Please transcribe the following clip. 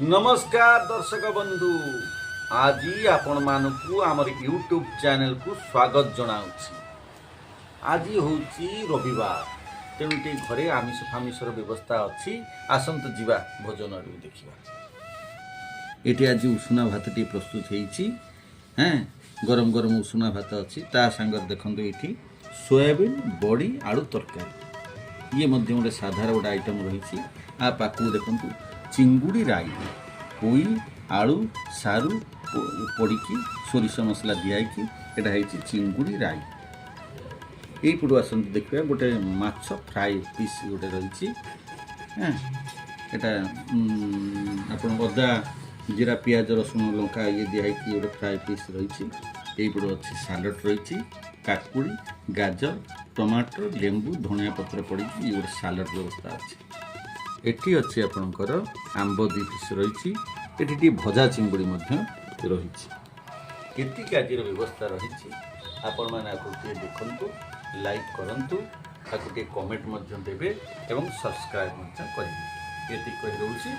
ନମସ୍କାର ଦର୍ଶକ ବନ୍ଧୁ, ଆଜି ଆପଣମାନଙ୍କୁ ଆମର ୟୁଟ୍ୟୁବ୍ ଚ୍ୟାନେଲକୁ ସ୍ୱାଗତ ଜଣାଉଛି। ଆଜି ହେଉଛି ରବିବାର, ତେଣୁ ଟିକେ ଘରେ ଆମିଷ ଫାମିଷର ବ୍ୟବସ୍ଥା ଅଛି। ଆସନ୍ତୁ ଯିବା ଭୋଜନ ଆଡ଼କୁ ଦେଖିବା। ଏଠି ଆଜି ଉଷୁନା ଭାତଟି ପ୍ରସ୍ତୁତ ହେଇଛି। ଗରମ ଗରମ ଉଷୁନା ଭାତ ଅଛି। ତା ସାଙ୍ଗରେ ଦେଖନ୍ତୁ, ଏଇଠି ସୋୟାବିନ୍ ବଡ଼ି ଆଳୁ ତରକାରୀ, ଇଏ ମଧ୍ୟ ଗୋଟେ ସାଧାର ଗୋଟେ ଆଇଟମ୍ ରହିଛି। ଆ ପାଖକୁ ଦେଖନ୍ତୁ, ଚିଙ୍ଗୁଡ଼ି ରାଇ, ପୋଇ, ଆଳୁ, ସାରୁ ପଡ଼ିକି, ସୋରିଷ ମସଲା ଦିଆହେଇକି ଏଇଟା ହେଇଛି ଚିଙ୍ଗୁଡ଼ି ରାଇ। ଏଇପଟୁ ଆସନ୍ତୁ ଦେଖିବା, ଗୋଟେ ମାଛ ଫ୍ରାଏ ପିସ୍ ଗୋଟେ ରହିଛି। ଏଇଟା ଆପଣ ଅଦା, ଜିରା, ପିଆଜ, ରସୁଣ, ଲଙ୍କା ଇଏ ଦିଆହେଇକି ଗୋଟେ ଫ୍ରାଏ ପିସ୍ ରହିଛି। ଏଇପଟୁ ଅଛି ସାଲଡ଼ ରହିଛି, କାକୁଡ଼ି, ଗାଜର, ଟମାଟୋ, ଲେମ୍ବୁ, ଧନିଆ ପତ୍ର ପଡ଼ିକି ଇଏ ଗୋଟେ ସାଲଡ଼ ବ୍ୟବସ୍ଥା ଅଛି। ଏଠି ଅଛି ଆପଣଙ୍କର ଆମ୍ବ 2 ପିସ୍ ରହିଛି। ଏଠି ଟିକେ ଭଜା ଚିଙ୍ଗୁଡ଼ି ମଧ୍ୟ ରହିଛି। ଏତିକି ଆଜିର ବ୍ୟବସ୍ଥା ରହିଛି। ଆପଣମାନେ ଆକୁ ଟିକେ ଦେଖନ୍ତୁ, ଲାଇକ୍ କରନ୍ତୁ, ତାକୁ ଟିକେ କମେଣ୍ଟ ମଧ୍ୟ ଦେବେ ଏବଂ ସବସ୍କ୍ରାଇବ୍ ମଧ୍ୟ କରିବେ। ଏତିକି କହି ରହୁଛି।